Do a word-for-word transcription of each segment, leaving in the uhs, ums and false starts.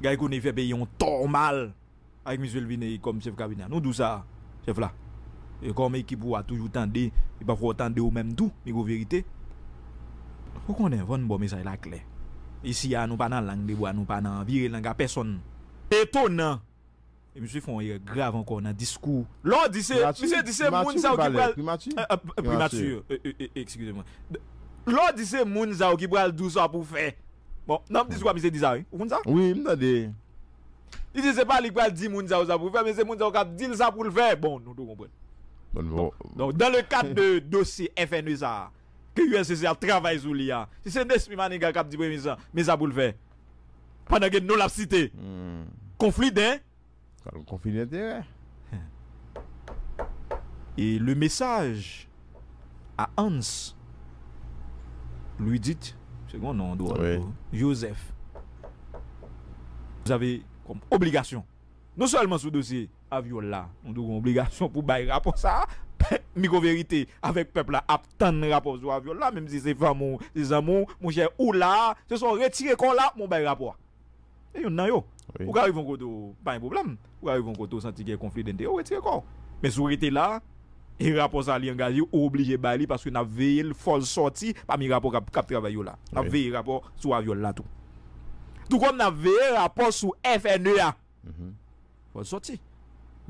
Guy Conille fè peyi yon tò mal. Avèk misye l vini kòm chèf kabinè a. Nou di w sa, chèf la. E kòm ekip ou a toujou tande, e pafwa w tande ou menm tou, Migo Verite. Ou konnen, fò n ba w mesaj la klè. Isi a, nou pa nan lang de bwa, nou pa nan vire lang a pèsonn. Etonan! E misye fè yon erè grav ankò nan diskou. Lè w di se, misye di se moun sa yo ki pral. Primati? Primati, eskize mwen. Lè w di se moun sa yo ki pral di w sa pou w fè. Bon, nan diskou a, misye di sa, wi. Ou konn sa? Wi, m tande. Li di se pa li k pral di moun sa yo sa pou l fè, men se moun sa yo k ap di l sa pou l fè. Bon, nou tou konprann. Bon, bon. Donk, dans le cadre de dosye F N E sa a, ke U L C C ap travay sou li a, si se Nesmy Manigat k ap di premye minis lan, men sa pou l fè. Pandan ke non l ap site. Konfli d'in. Konfli d'enterè. E le mesaj a Hans Louis dit, se yon non dwòl, wi. Joseph. Vous avez comme obligation, non sèlman sou dosye Aviol la, nou tou gen obligasyon pou bay rapò sa a. Migo Verite avèk pèp la ap tann rapò sou Aviol la, menm si se fanmi w, se zanmi w, monchè, ou la, se swa w retire kò w la, men w bay rapò a. E youn nan yo. Wi. Ou ka rive yon kote w pa gen pwoblèm. Ou ka rive yon kote w santi gen konfli d'enterè, ou retire kò w. Men si w rete la, e rapò sa a li angaje, ou oblije bay li paske n ap veye l, fò l sòti pami rapò k ap, k ap travay yo la. N ap, wi, veye rapò sou Aviol la tou. Tou kòm n ap veye rapò sou F N E a. Fò l sòti.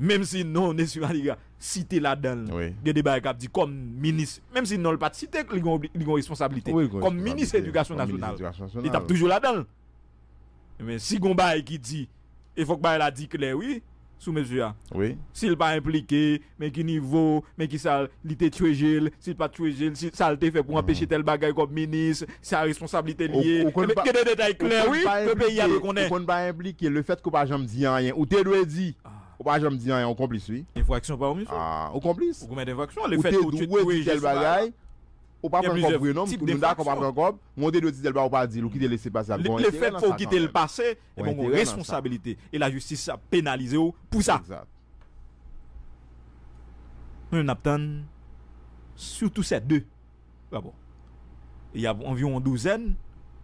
Menm si non Nesmy Manigat site ladan l, wi, gen de bagay k ap di kòm minis, menm si non l pa t site, li gen obli-, li gen responsablite. Wi, li gen responsablite kòm minis edikasyon nasyonal. Li t ap toujou ladan l. Men si gon bagay ki di, e fòk bagay la di klè, wi, sou mesye a. Wi. Si l pa enplike, men ki nivo, men ki sa li te tchweje l, si l pa t tchweje l, si sa l te fè pou anpeche tèl bagay kòm minis, sa responsablite li ye. Ou, ou konn pa, gen de detay klè, wi, ke peyi a dwe konnen. Ou konn pa enplike, lefètke ou pa janm di anyen. Ou te dwe di. Ou pa janm di anyen, ou konplis, wi. Enfraksyon pa omisyon. Ah, ou konplis. Ou komèt enfraksyon, lefètke ou tchweje sou bagay la. Ou pa pran kòb vre non, nou dakò pa pran kòb, men ou te dwe di tèl bagay ou pa di l, ou kite l lese pase a, gon enterè nan sa kanmenm. Lefètke ou kite l pase, e bon, gon responsabilite. E lajistis ap penalize w pou sa. Egzat. Nou menm n ap tann, sitou se de rapò. Y ap anviwon douzèn,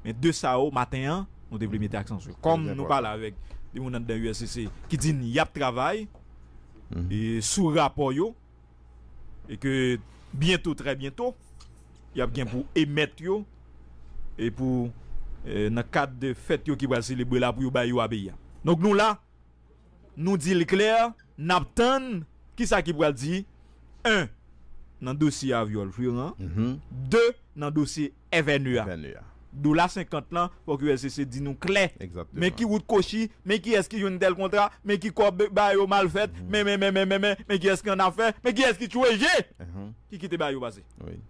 men de sa yo, maten an, nou te vle mete aksan sou yo. Kòm nou pale avèk de moun anndan U L C C ki di n y ap travay, e sou rapò yo, e ke byento, trè byento, y ap gen pou emèt yo, e pou, e, nan kad de fèt yo ki pral selebre la, pou yo bay yo a peyi a. Donk nou la, nou di l klè, n ap tann kisa ki pral di, en, nan dosye Aviol Fleurant, de, nan dosye F N E a. F N E a. Dola senkant lan, fòk U L C C di nou klè. Egzakteman. Men ki wout kwochi, men kiyès ki jwenn tèl kontra, men ki kòb ba yo mal fèt, men, men, men, men, men, men, men kiyès ki annafè, men kiyès ki tchweje, ki kite ba yo pase. Wi.